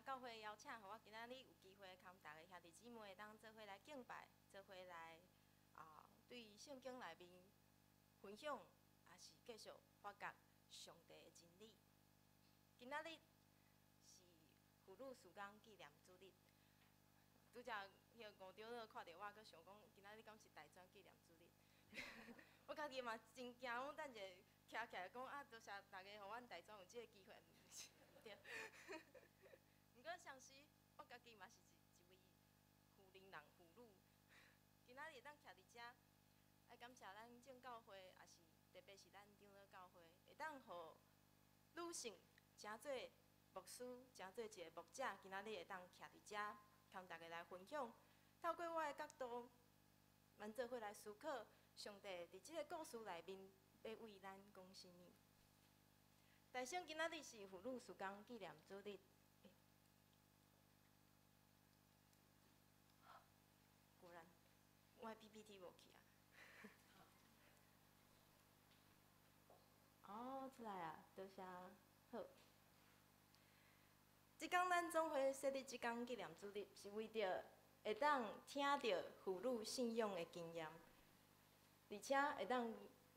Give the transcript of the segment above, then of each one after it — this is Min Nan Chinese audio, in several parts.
教會邀請，予我今仔日有機會共逐个兄弟姊妹會當做伙來敬拜，做伙來啊，對聖經內面分享，也是繼續發覺上帝的真理。今仔日是婦女事工紀念主日，拄才彼個吳長老看著我，閣想講，今仔日敢是大專紀念主日？我家己嘛真驚，我等者徛起來講啊，多謝大家予阮大專有這个機會，對。毋過相時，我家己嘛是一位婦齡人婦女，今仔日會當徛佇遮，愛感謝咱正教會，也是特別是咱長老教會，會當予女性成做牧師，成做一个牧者，今仔日會當徛佇遮，共大家來分享。透過我的角度，咱做伙來思考上帝佇這个故事內面欲為咱講啥物。大聖今仔日是婦女事工紀念主日。果然，我的 PPT 無去啊。哦，出來啊，多謝。好。這工咱總會設立這工紀念主日，是為著會當聽著婦女信仰的經驗，而且會當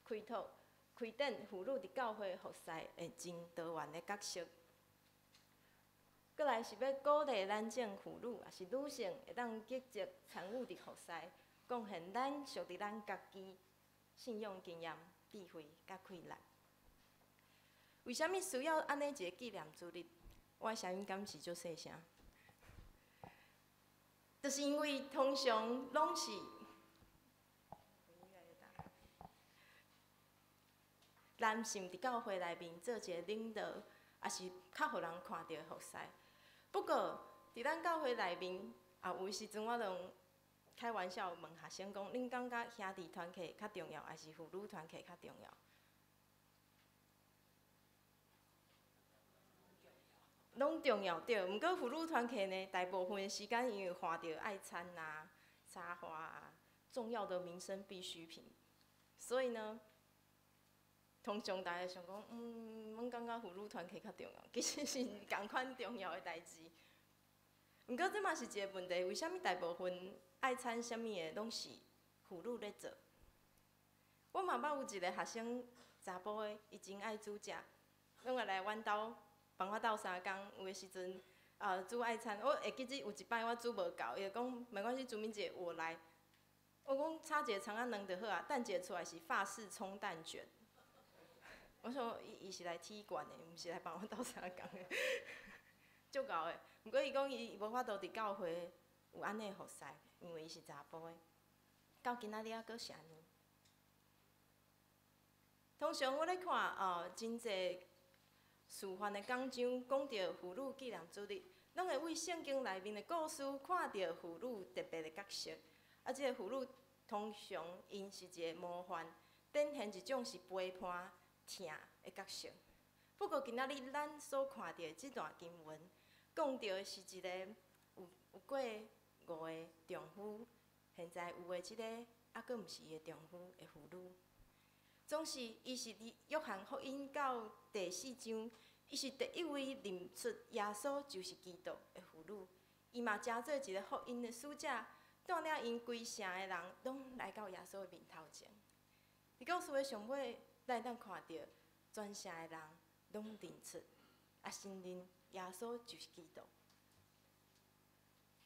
開拓、開展婦女佇教會服侍的真多元的角色。閣來是欲鼓勵咱眾婦女，抑是女性，會當積極參與佇服侍，貢獻咱屬佇咱家己信仰經驗、智慧佮氣力。為啥物需要按呢一个紀念主日？我的聲音敢是足細聲？就是因為通常攏是男性佇教會內面做一个領導，抑是較予人看著的服侍。不過，佇咱教會內面，也有時陣我攏開玩笑問學生講：恁感覺兄弟團契較重要，抑是婦女團契較重要？攏重要對，毋過婦女團契呢，大部分的時間因為看著愛餐啊、插花啊，重要的民生必需品，所以呢，通常大家想講，阮感覺婦女團契較重要，其實是仝款重要的代誌。毋過這嘛是一个問題，為啥物大部分愛餐啥物的攏是婦女咧做？我嘛捌有一个學生查埔的，伊真愛煮食，攏會來阮兜幫我鬥相共。有的時陣，煮愛餐，我會記得有一擺我煮無夠，伊就講沒關係，朱敏姐我來。我講炒一个蔥仔卵就好啊，等一下出來是法式蔥蛋捲。我說伊是來體驗的，毋是來幫我鬥相共的，足𠢕的。毋過伊講伊無法度佇教會有按呢服侍，因為伊是查埔的。到今仔日猶閣是按呢。通常我咧看哦，真濟示範的講章講著婦女紀念主日，攏會為聖經內面的故事看著婦女特別的角色。啊，這个婦女通常𪜶是一个模範，展現一種是陪伴、疼的角色。不過今仔日咱所看著的這段經文，講著的是一个有過五个丈夫，現在有的這个猶閣毋是伊的丈夫的婦女。總是，伊是佇約翰福音到第四章，伊是第一位認出耶穌就是基督的婦女。伊嘛成做一个福音的使者，帶領𪜶規城的人攏來到耶穌的面頭前。佇故事的上尾，咱會當看著全城的人攏認出，啊，承認耶穌就是基督。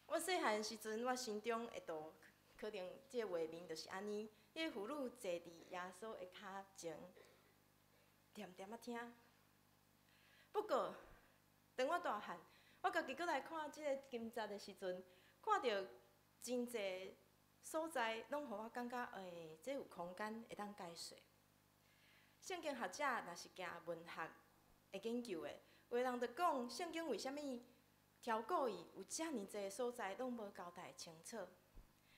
我細漢時陣，我心中會度可能這个畫面就是按呢。彼个婦女坐佇耶穌的跤前，恬恬仔聽。不過，當我大漢，我家己閣來看這个經節的時陣，看著真濟所在，攏予我感覺，欸，這有空間會當解說。聖經學者若是行文學的研究的，有的人就講，聖經為啥物超過伊有遮爾濟所在攏無交代清楚？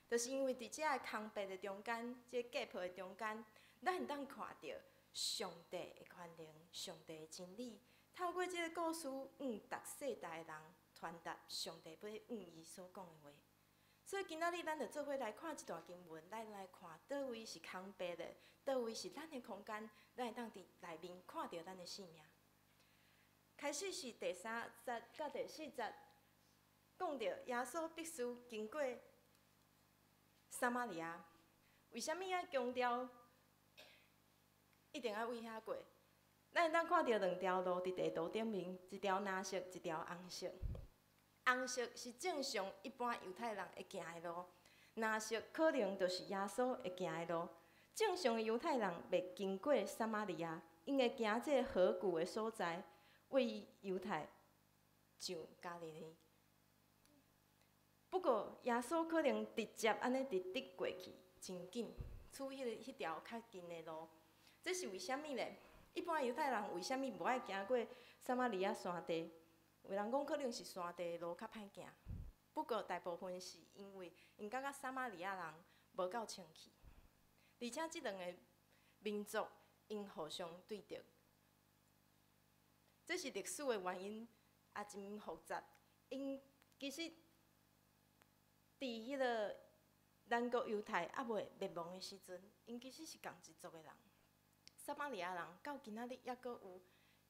就是因為佇這个空白的中間，這个 gap 的中間，咱會當看著上帝的權能、上帝的真理，透過這个故事，向逐世代的人傳達上帝欲向伊所講的話。所以今仔日咱就做伙來看這段經文，咱來看佗位是空白的，佗位是咱的空間，咱會當佇內面看著咱的生命。開始是第三節到第四節，講著耶穌必須經過撒瑪利亞，為啥物愛強調一定愛為遐過？咱會當看著兩條路佇地圖頂面，一條藍色，一條紅色。紅色是正常一般猶太人會行的路，藍色可能就是耶穌會行的路。正常的猶太人袂經過撒瑪利亞，𪜶會行這個河谷的所在，為猶太上加利利。不過耶穌可能直接按呢直直過去，真緊，取彼條較近的路。這是為啥物呢？一般猶太人為啥物無愛行過撒瑪利亞山地？有人講可能是山地路較歹行，不過大部分是因為𪜶感覺撒瑪利亞人無夠清氣，而且這兩个民族𪜶互相對敵，這是歷史的原因，也真複雜。𪜶其實佇彼个南國猶太猶未滅亡的時陣，𪜶其實是仝一族的人。撒瑪利亞人到今仔日猶閣有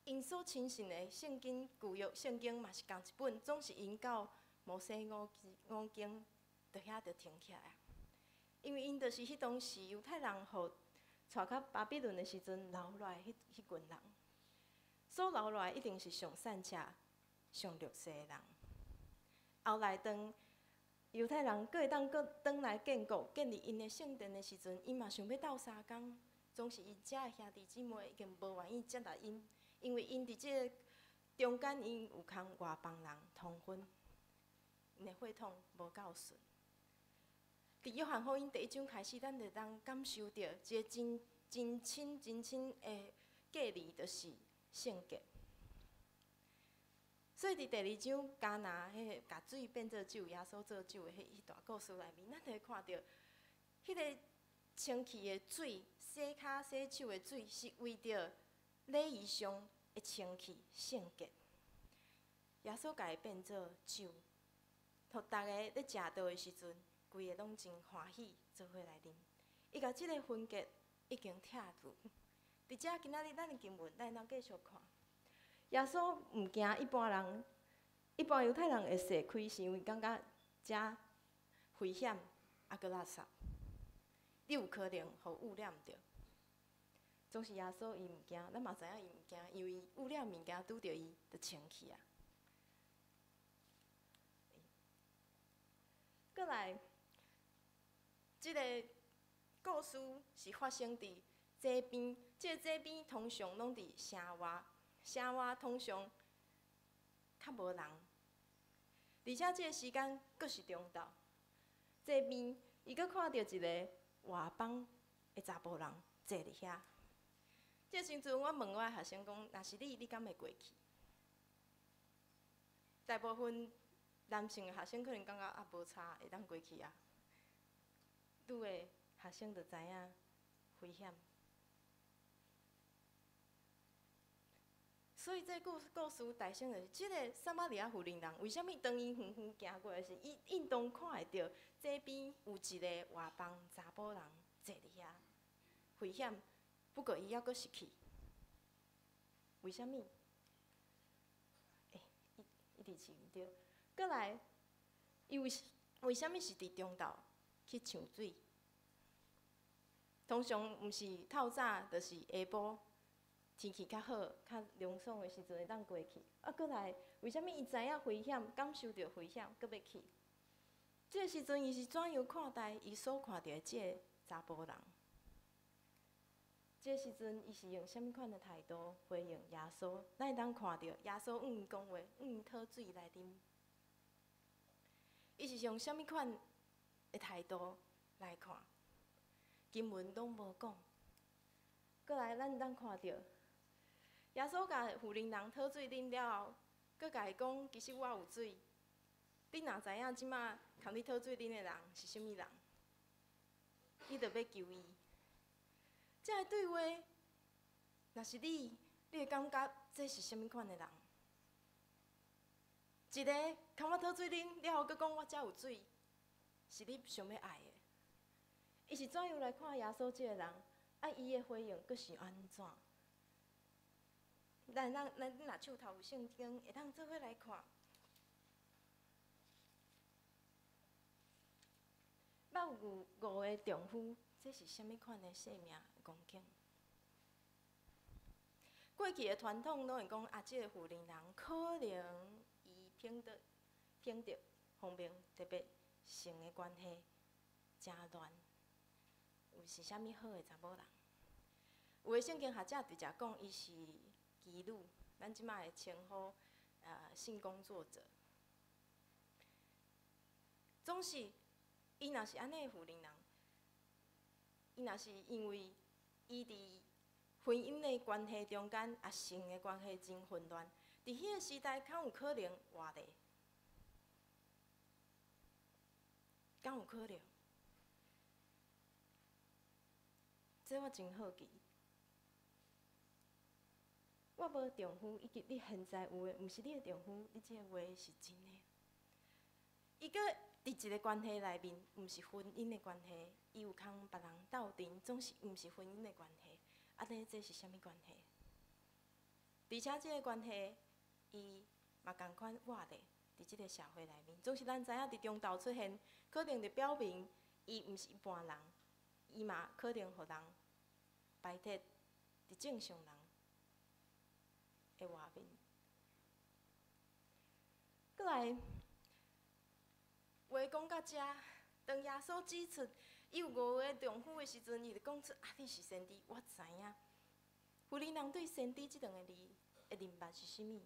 ，𪜶所親信的聖經舊約聖經嘛是仝一本，總是𪜶到摩西五經，佇遐就停起來啊。因為𪜶就是彼當時猶太人予帶到巴比倫的時陣留落來彼群人，所留落來一定是上散赤、上弱勢的人。後來當猶太人閣會當閣轉來建國、建立𪜶的聖殿的時陣，𪜶嘛想欲鬥相共，總是𪜶遮的兄弟姊妹已經無願意接納𪜶，因為𪜶佇這个中間，𪜶有仝外邦人通婚，𪜶的血統無夠純。佇約翰福音第一章開始，咱就當感受著一个真真親、真親的隔離，就是聖潔。所以佇第二章迦拿彼个共水變做酒，耶穌做酒的彼段故事內面，咱就會看著彼个清氣的水、洗跤洗手的水，是為著禮儀上的清氣聖潔。耶穌共伊變做酒，予逐个咧食道的時陣，規个攏真歡喜，做伙來啉。伊共這个分隔已經拆除。佇遮今仔日咱的經文，咱會當繼續看。耶穌毋驚一般人，一般猶太人會踅開，是因為感覺遮危險，猶閣垃圾，你有可能予污染著。總是耶穌伊毋驚，咱嘛知影伊毋驚，因為污染物件拄著伊就清氣啊。過來，這個故事是發生佇井邊，這個井邊通常攏佇城外。城外通常較無人，而且這个時間閣是中晝。井邊伊閣看著一个外邦的查埔人坐佇遐。這個時陣，我問我的學生講：若是你，你敢會過去？大部分男性的學生可能感覺啊無差，會當過去啊。女的學生就知影危險。所以這故事大聲就是，這个撒瑪利亞婦人人為啥物當伊遠遠行過來時，伊應當看會著這邊有一个外邦查埔人坐佇遐，危險。不過伊猶閣是去，為啥物？欸，伊伊佇飼對。閣來，伊為啥物是佇中晝去搶水？通常毋是透早，就是下晡。天氣較好、較涼爽的時陣會當過去。啊，閣來，為啥物伊知影危險，感受著危險，閣欲去？這个時陣，伊是怎樣看待伊所看著的這个查埔人？這个時陣，伊是用啥物款的態度回應耶穌？咱會當看著耶穌向伊講話，向伊討水來啉。伊是用啥物款的態度來看？經文攏無講。閣來，咱當看著耶穌共婦人人討水啉了後，閣共伊講：其實我有水。你若知影這馬共你討水啉的人是啥物人，你就欲求伊。這个對話，若是你，你會感覺這是啥物款的人？一个共我討水啉了後，閣講我遮有水，是你想欲愛的？伊是怎樣來看耶穌這个人？啊，伊的回應閣是按怎？咱若手頭有聖經，會當做伙來看。有五个丈夫，這是啥物款的生命光景？過去的傳統攏會講啊，這個婦人人可能伊品德方面特別性的關係誠亂，有是啥物好的查某人？有的聖經學者直接講伊是妓女，咱這擺會稱呼性工作者。總是，伊若是按呢的婦人人，伊若是因為伊佇婚姻的關係中間啊，性的關係真混亂，佇彼個時代，敢有可能活咧？敢有可能？這我真好奇。我無丈夫，以及你現在有的，毋是你的丈夫，你這個話是真的。伊閣佇一個關係內面，毋是婚姻的關係，伊有通別人鬥陣，總是毋是婚姻的關係。按呢，這是啥物關係？而且這個關係，伊嘛仝款活咧，佇這個社會內面，總是咱知影佇中晝出現，可能就表明伊毋是一般人，伊嘛可能予人排斥佇正常人的外面。閣來，話講到遮，當耶穌指出伊有五個丈夫的時陣，伊就講出啊，你是先知，我知影。婦人人對先知這兩个字的認捌是啥物？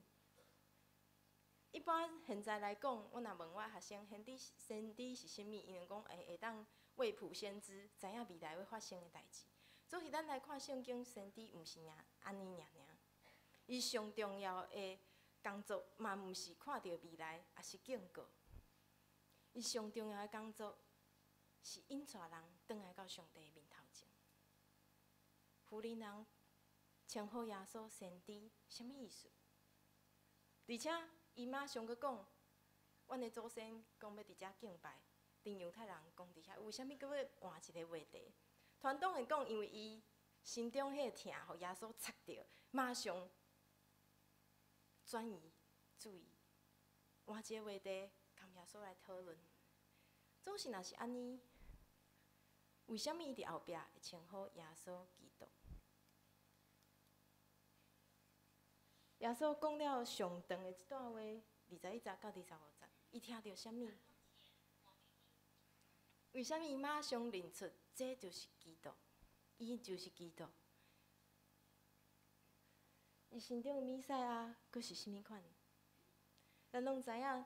一般現在來講，我若問我學生，先知先知是啥物？𪜶會講會當未卜先知，知影未來欲發生的代誌。所以咱來看聖經，先知毋是爾按呢爾爾。伊上重要的工作嘛，毋是看著未來，抑是警告。伊上重要的工作是引帶人轉來到上帝面頭前。婦人人稱呼耶穌先知，啥物意思？而且伊馬上閣講，阮的祖先講欲佇遮敬拜，恁猶太人講佇遐，為啥物閣欲換一個話題？傳統會講，因為伊心中彼個疼，予耶穌插著，馬上轉移注意，換一個話題，共耶穌來討論。總是若是按呢，為啥物伊佇後壁會稱呼耶穌基督？耶穌講了上長的這段話，21節到25節，伊聽著啥物？為啥物伊馬上認出這就是基督？伊就是基督。伊心中的彌賽亞，閣是啥物款？咱攏知影，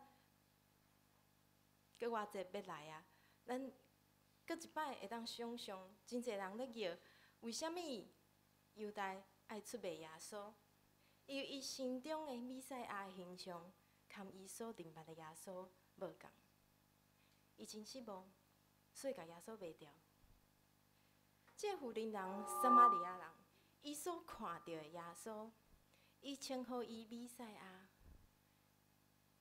閣偌濟欲來啊！咱閣一擺會當想像，真濟人咧叫，為啥物猶大愛出賣耶穌？因為伊心中的彌賽亞的形象，佮伊所認捌的耶穌無仝，伊真失望，所以共耶穌賣掉。這個婦人人，撒瑪利亞人，伊所看著的耶穌，伊稱呼伊彌賽亞，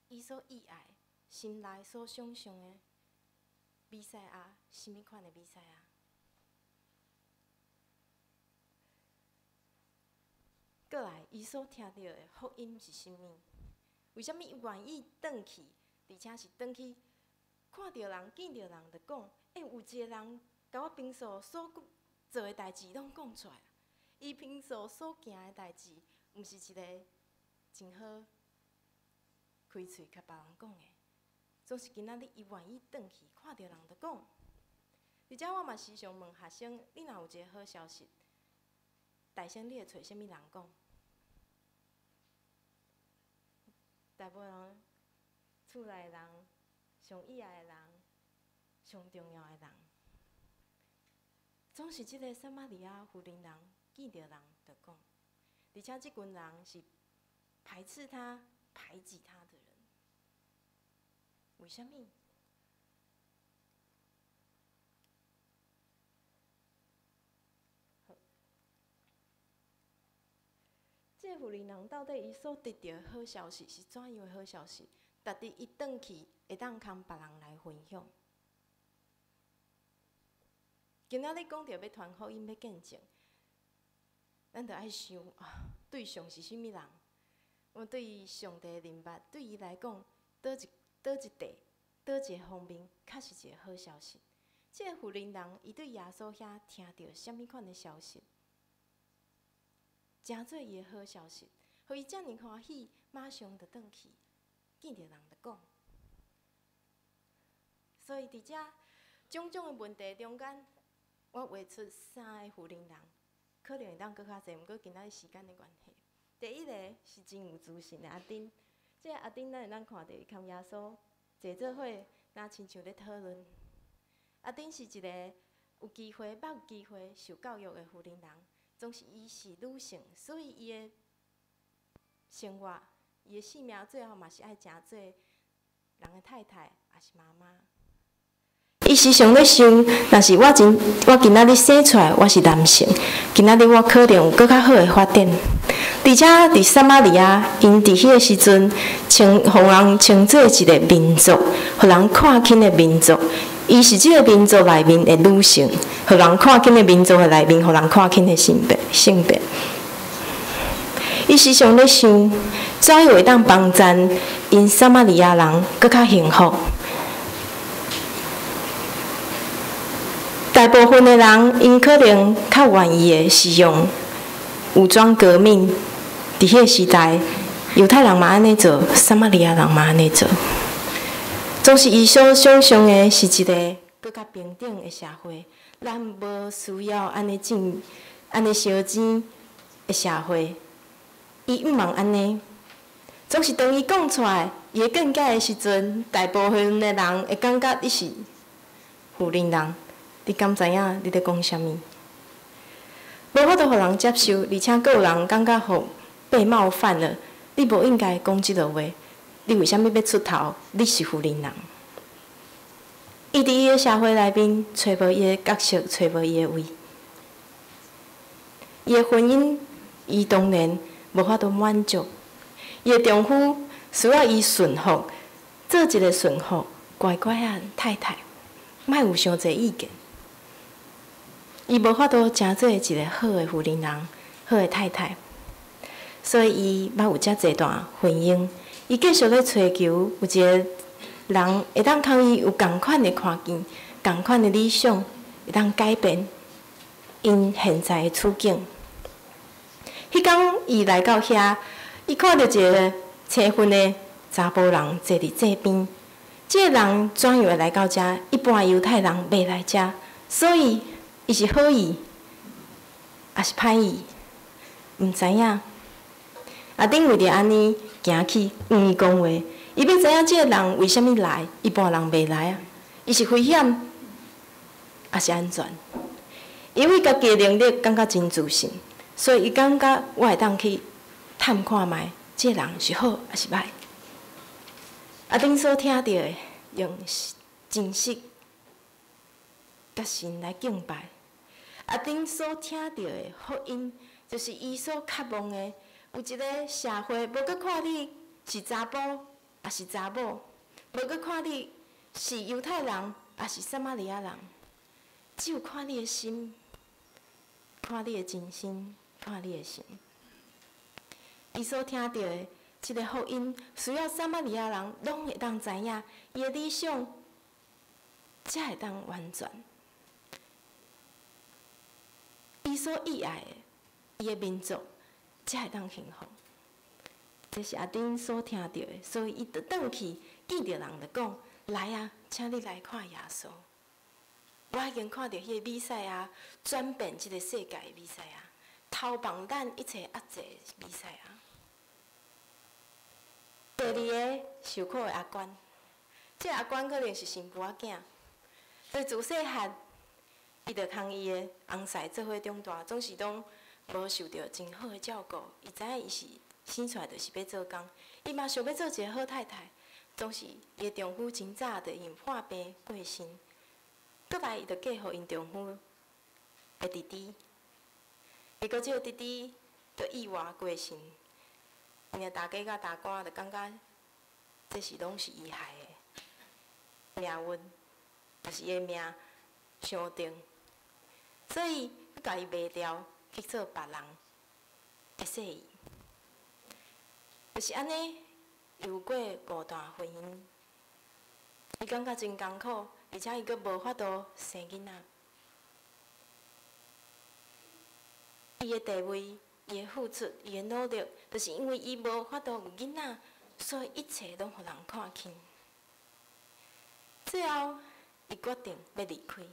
伊所意愛、心內所想像的彌賽亞，啥物款的彌賽亞？閣來，伊所聽著的福音是啥物？為啥物伊願意轉去？而且是轉去看著人、見著人，就講：欸，有一個人共我平素所做的代誌攏講出來。伊平素所行的代誌，毋是一個真好開喙共別人講的。總是今仔日伊願意轉去，看著人就講。而且我嘛時常問學生：你若有一個好消息，大先你會揣啥物人講？大部分人，厝內的人，上意愛的人，上重要的人，總是這個撒瑪利亞婦人人見著人就講，而且這群人是排斥他、排擠他的人，為啥物？好，這個婦人人到底伊所得著的好消息是怎樣的好消息？值得伊轉去會當共別人來分享。今仔日講著欲傳福音，欲見證，咱著愛想啊，對象是啥物人？我對上帝的認捌，對伊來講，佗一佗一塊，佗一个方面，確實一個好消息。這个婦人人，伊對耶穌遐聽著啥物款的消息，成做伊的好消息，予伊遮爾歡喜，馬上就轉去見著人就講。所以佇遮種種的問題中間，我畫出三个婦人人，可能會當閣較濟，毋過今仔日時間的關係。第一个是真有自信的阿丁，這个阿丁咱會當看著伊共耶穌坐做伙，若親像咧討論。阿丁是一个有機會、捌有機會受教育的婦人人，總是伊是女性，所以伊的生活、伊的性命，最後嘛是愛成做人的太太，抑是媽媽。伊時常咧想，若是我真，我今仔日生出來，我是男性，今仔日我可能有閣較好的發展。而且佇撒瑪利亞，𪜶佇彼个時陣，稱予人稱做一個民族，予人看輕的民族。伊是這个民族內面的女性，予人看輕的民族的內面，予人看輕的性別性別。伊時常咧想，怎樣會當幫贊𪜶撒瑪利亞人閣較幸福？大部分的人，𪜶可能較願意的是用武裝革命。佇彼个時代，猶太人嘛按呢做，撒瑪利亞人嘛按呢做。總是伊所想像的是一个閣較平等的社會，咱無需要按呢戰、按呢相爭的社會。伊毋茫按呢，總是當伊講出來，伊的見解的時陣，大部分的人會感覺你是婦人人，你敢知影你佇講啥物？無法度予人接受，而且閣有人感覺予被冒犯了。你無應該講這个話，你為啥物欲出頭？你是婦人人。伊佇伊的社會內面，揣無伊的角色，揣無伊的位。伊的婚姻，伊當然無法度滿足。伊的丈夫需要伊順服，做一个順服、乖乖仔太太，莫有傷濟意見。伊無法度成做一个好的婦人人，好的太太，所以伊捌有遮濟段婚姻。伊繼續咧揣求有一个人會當共伊有仝款的看見，仝款的理想，會當改變𪜶現在的處境。彼工伊來到遐，伊看著一个青雲的查埔人坐佇井邊。這个人怎樣會來到遮？一般猶太人袂來遮，所以伊是好意，抑是歹意，毋知影。阿丁為著按呢行去向伊講話，伊欲知影這个人為啥物來，一般人袂來啊。伊是危險，抑是安全？因為家己的能力感覺真自信，所以伊感覺我會當去探看覓，這个人是好抑是歹。阿丁所聽著的，用真實佮神來敬拜。阿丁所聽著的福音，就是伊所渴望的。有一个社會，無閣看你是查埔，抑是查某，無閣看你是猶太人，抑是撒瑪利亞人，只有看你的心，看你的真心，看你的心。伊所聽著的這个福音，需要撒瑪利亞人攏會當知影，伊的理想才會當完全。伊所意愛的，伊的民族才會當幸福。這是阿丁所聽著的，所以伊就轉去見著人就講：來啊，請你來看耶穌。我已經看著彼個彌賽亞轉變這个世界的彌賽亞，偷放咱一切壓制的彌賽亞。第二个受苦的阿關，這個阿關可能是新婦仔囝，所以自細漢，伊就共伊的翁婿做伙長大，總是攏無受著真好的照顧。伊知影伊是生出來就是欲做工，伊嘛想欲做一个好太太，總是伊的丈夫真早就因破病過身，閣來伊就嫁予𪜶丈夫的弟弟，結果這個弟弟就意外過身。𪜶的大家佮大官就感覺這是攏是伊害的命運，就是伊的命相定，所以閣共伊賣掉去做別人的婿兒，就是按呢，有過五段婚姻。伊感覺真艱苦，而且伊閣無法度生囡仔。伊的地位、伊的付出、伊的努力，就是因為伊無法度有囡仔，所以一切攏予人看輕。最後，伊決定欲離開，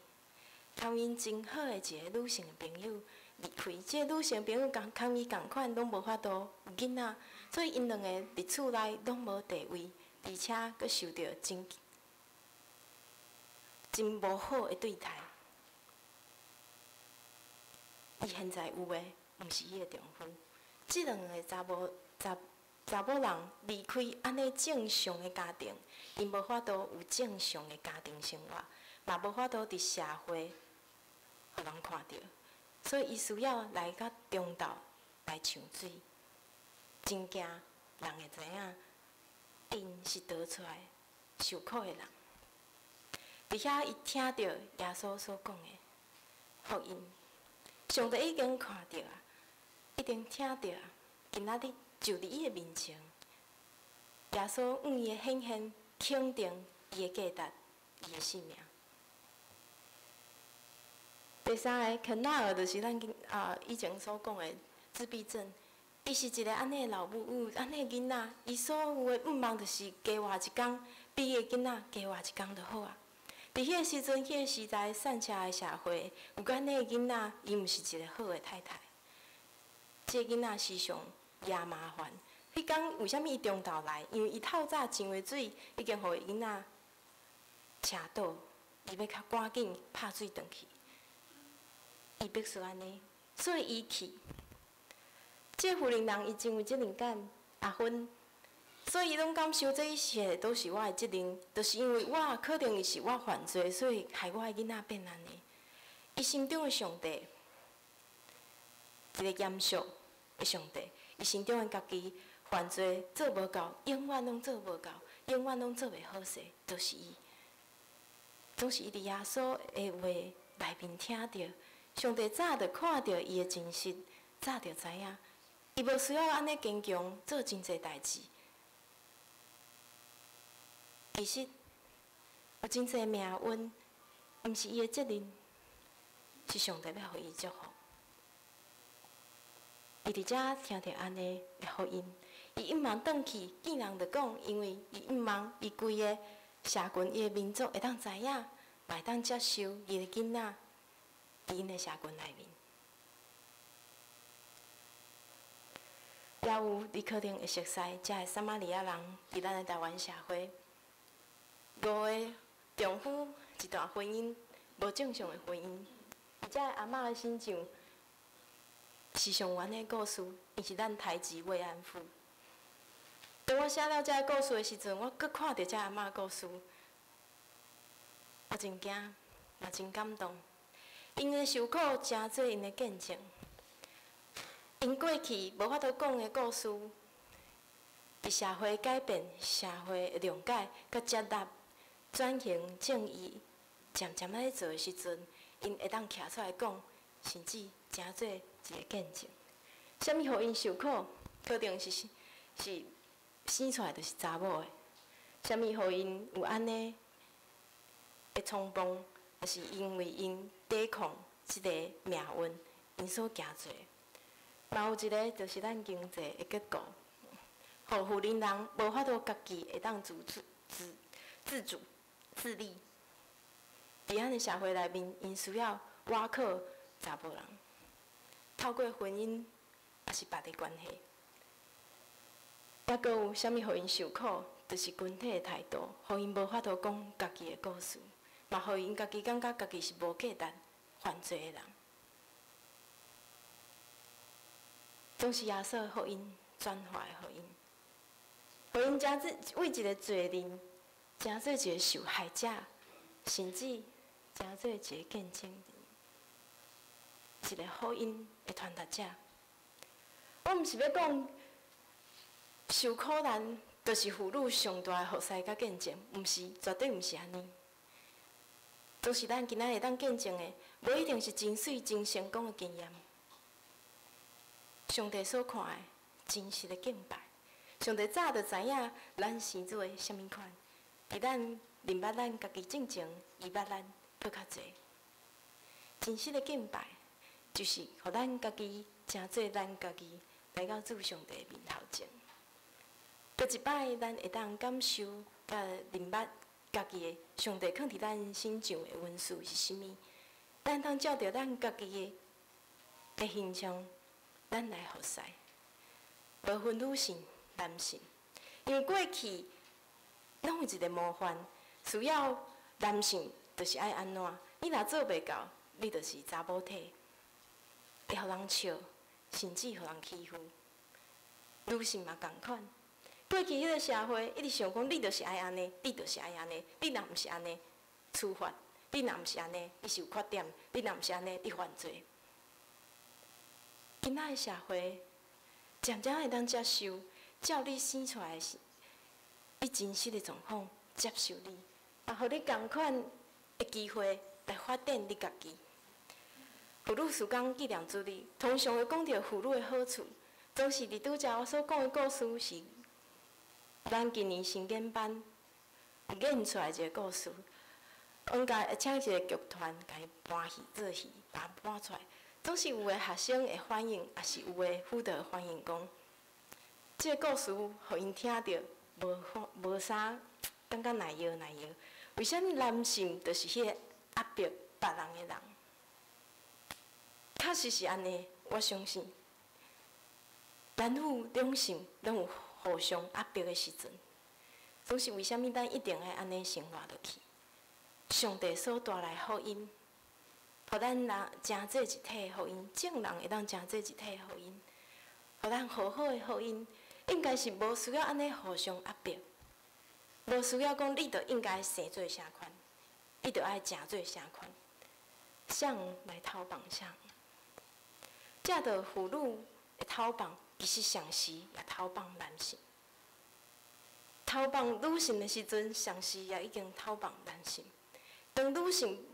共𪜶真好的一个女性的朋友離開。這个女性朋友共共伊仝款，攏無法度有囡仔，所以𪜶兩个佇厝內攏無地位，而且閣受著真真無好的對待。伊現在有的，毋是伊的丈夫。這兩个查某查查某人離開按呢正常的家庭，𪜶無法度有正常的家庭生活，嘛無法度佇社會予人看著，所以伊需要來到中晝來搶水，真驚人會知影，𪜶是逃出來受苦的人。佇遐伊聽著耶穌所講的福音，上帝已經看著啊，已經聽著啊，今仔日就佇伊的面前，耶穌向伊的顯現，肯定伊的價值，伊的性命。第三个，肯納爾就是咱以前所講的自閉症，伊是一个按呢的老母，有按呢的囡仔，伊所有的願望就是加活一工，比伊的囡仔加活一工就好啊。佇彼个時陣，彼个時代，散赤的社會，有按呢的囡仔，伊毋是一个好的太太。這个囡仔時常惹麻煩。彼工為啥物伊中晝來？因為伊透早上的水已經予伊囡仔車倒，伊欲較趕緊拍水轉去。伊必須按呢，所以伊去。這個婦人人伊真有責任感，阿芬。所以伊攏感受這一切都是我的責任，就是因為我可能是我犯罪，所以害我的囡仔變按呢。伊心中的上帝，一個嚴肅的上帝，伊心中的家己犯罪做無夠，永遠攏做無夠，永遠攏做袂好勢，就是伊。總是伊佇耶穌的話內面聽著，上帝早就看著伊的真實，早就知影，伊無需要按呢堅強做真濟代誌。其實有真濟命運，毋是伊的責任，是上帝欲予伊祝福。伊佇遮聽著按呢的福音，伊向望轉去見人就講，因為伊向望伊規个社群，伊的民族會當知影，嘛會當接受伊的囡仔佇𪜶的社群內面。也有你可能會熟似遮的撒瑪利亞人，佇咱的台灣社會。五个丈夫一段婚姻，無正常的婚姻，佇遮的阿嬤的身上，時常有按呢故事，伊是咱台籍慰安婦。當我寫了這个故事的時陣，我閣看著這阿嬤故事，我真驚，嘛真感動。𪜶的受苦，成做𪜶的見證。𪜶過去無法度講的故事，佇社會改變、社會的諒解、佮接納、轉型正義，漸漸仔咧做的時陣，𪜶會當徛出來講，甚至成做一個見證。啥物予𪜶受苦？可能是是生出來就是查某的。啥物予𪜶有按呢的衝動？就是因為𪜶抵抗這个命運，𪜶所行做。嘛有一个就是咱經濟的結構，予婦人人無法度家己會當自主、自自主、自立。佇咱的社會內面，𪜶需要倚靠查某人，透過婚姻抑是別的關係。抑閣有啥物予𪜶受苦？就是群體的態度，予𪜶無法度講家己的故事，嘛予𪜶家己感覺家己是無價值、犯罪的人。總是耶穌的福音轉化的福音，予𪜶成做為一個罪人，成做一個受害者，甚至成做一個見證人，一個福音的傳達者。我毋是欲講受苦難就是婦女上大的服侍佮見證，毋是，絕對毋是按呢。總是咱今仔會當見證的，無一定是真媠、真成功的經驗。上帝所看的真實的敬拜，上帝早就知影咱生做啥物款，佇咱認捌咱家己進前，伊捌咱閣較濟。真實的敬拜，就是予咱家己成做咱家己來到主上帝面頭前。閣一擺，咱會當感受佮認捌家己的上帝囥佇咱身上的恩賜是啥物？咱當照著咱家己的形象，咱來服侍，無分女性、男性，因為過去攏有一個模範，需要男性就是愛按怎，你若做袂到，你就是查某體，會予人笑，甚至予人欺負。女性嘛仝款，過去彼個社會一直想講，你就是愛按呢，你就是愛按呢，你若毋是按呢，處罰；你若毋是按呢，你是有缺點；你若毋是按呢，你犯罪。今仔的社會漸漸會當接受，照你生出來是你真實的狀況接受你，也予你仝款的機會來發展你家己。婦女事工紀念主日，通常會講著婦女的好處，總是佇拄才我所講的故事是咱今年新研班演出來一個故事。阮家會請一個劇團，共伊搬戲做戲，共搬出來。總是有的學生會反應，抑是有的輔導反應講，這個故事予𪜶聽著無無啥，感覺耐藥耐藥。為啥物男性就是彼個壓迫別人的人？確實是按呢，我相信男女兩性攏有互相壓迫的時陣。總是為啥物咱一定愛按呢生活落去？上帝所帶來福音，予咱人成做一體福音，眾人會當成做一體福音，予咱好好的福音，應該是無需要按呢互相壓迫，無需要講你著應該生做啥款，你著愛誠做啥款，誰來頭放誰？藉著婦女的頭放，其實同時也頭放男性。頭放女性的時陣，同時也已經頭放男性。當女性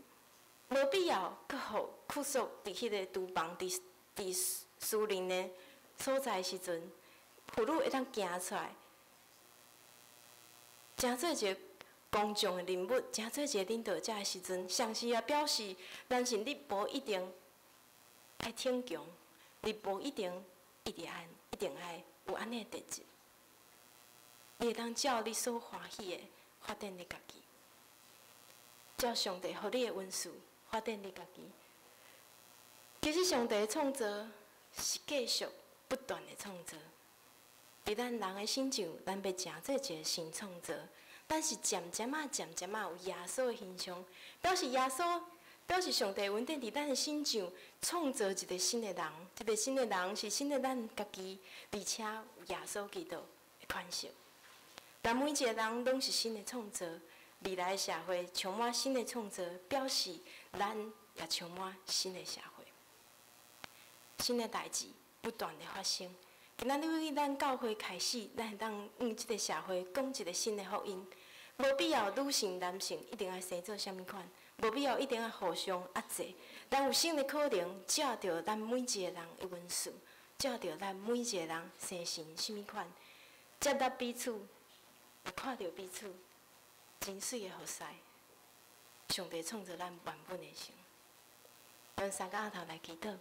無必要閣予拘束佇彼個廚房、佇私人的所在時陣，婦女會當行出來，成做一個公眾的人物，成做一個領導者的時陣，同時也表示男性你無一定愛挺強，你無一定一定愛一定愛有按呢的特質，你會當照你所歡喜的發展你家己，照上帝予你的恩賜發展你家己。其實上帝的創造是繼續不斷的創造，佇咱人的身上，咱欲成做一個新創造，咱是漸漸仔、漸漸仔有耶穌的形象，表示耶穌，表示上帝恩典佇咱的身上創造一個新的人，這個新的人是新的咱家己，而且有耶穌基督的款式。咱每一個人攏是新的創造，未來社會充滿新的創造，表示咱也充滿新的社會，新的代誌不斷的發生。今仔日咱教會開始，咱會當向這個社會講一個新的福音，無必要女性、男性一定愛生做啥物款，無必要一定愛互相壓制。咱有新的可能，照著咱每一個人的恩賜，照著咱每一個人生成啥物款，接納彼此，看著彼此真媠的服侍，上帝創造咱原本的形。咱三個阿頭來祈禱。